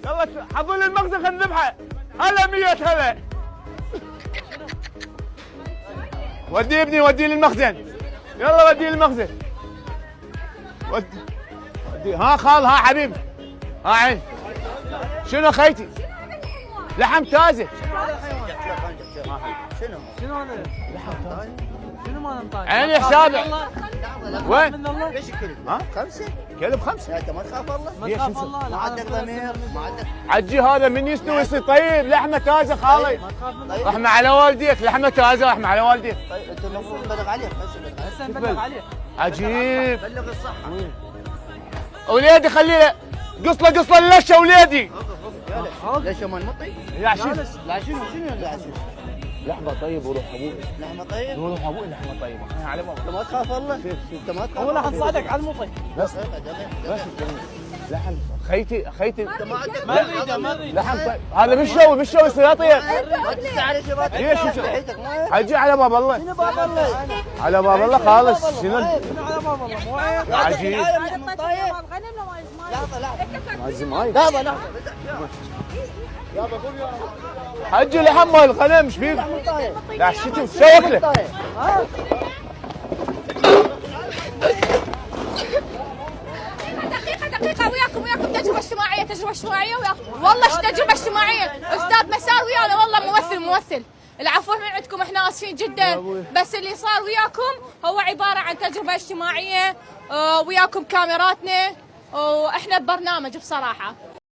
يلا حضر لي المخزن خلينا نذبحه. هلا 100 هلا. وديه ابني وديه للمخزن. يلا وديه للمخزن. وديه. ها خال ها حبيبي. ها عين. شنو خيتي؟ لحم تازه. شنو هذا؟ لحم تازه؟ شنو ما نطاق؟ عيني حسابه. وين؟ ليش الكلب؟ ها؟ 5 كلب 5. انت ما تخاف الله؟ ما تخاف الله. ما عندك ضمير، ما عندك عجي هذا من يستوي يصير طيب. لحمه تازه خالي. ما تخاف منه. رحمه على والديك. لحمه تازه رحمه على والديك. طيب انت المفروض تبلغ عليه هسه نبلغ عليه. عجيب. بلغ الصحه. وليدي خليه قص له اللشه وليدي. ليش ما نمطي؟ لا شنو؟ لا شنو لا شنو؟ لحمه طيب وروح ابوي. لحمه طيب؟ روح ابوي لحمه طيبه. انا على بابا. انت ما تخاف الله؟ انت ما تخاف هو راح نصادق على المطي. بس لحم خيتي ما اريد لحم طيب. هذا مش شوي يصير يطير. ما تستعري شباب. ليش حجي على باب الله. شنو باب الله؟ على باب الله خالص. شنو على باب الله مو عيب. عجيب. لحظه لحظه. حجي لحم مال الغنم ايش فيك؟ لا شتي شو اكله؟ دقيقة وياكم تجربة اجتماعية وياكم والله تجربة اجتماعية. أستاذ مسار ويانا والله ممثل. العفو من عندكم احنا آسفين جدا بس اللي صار وياكم هو عبارة عن تجربة اجتماعية وياكم كاميراتنا واحنا ببرنامج بصراحة.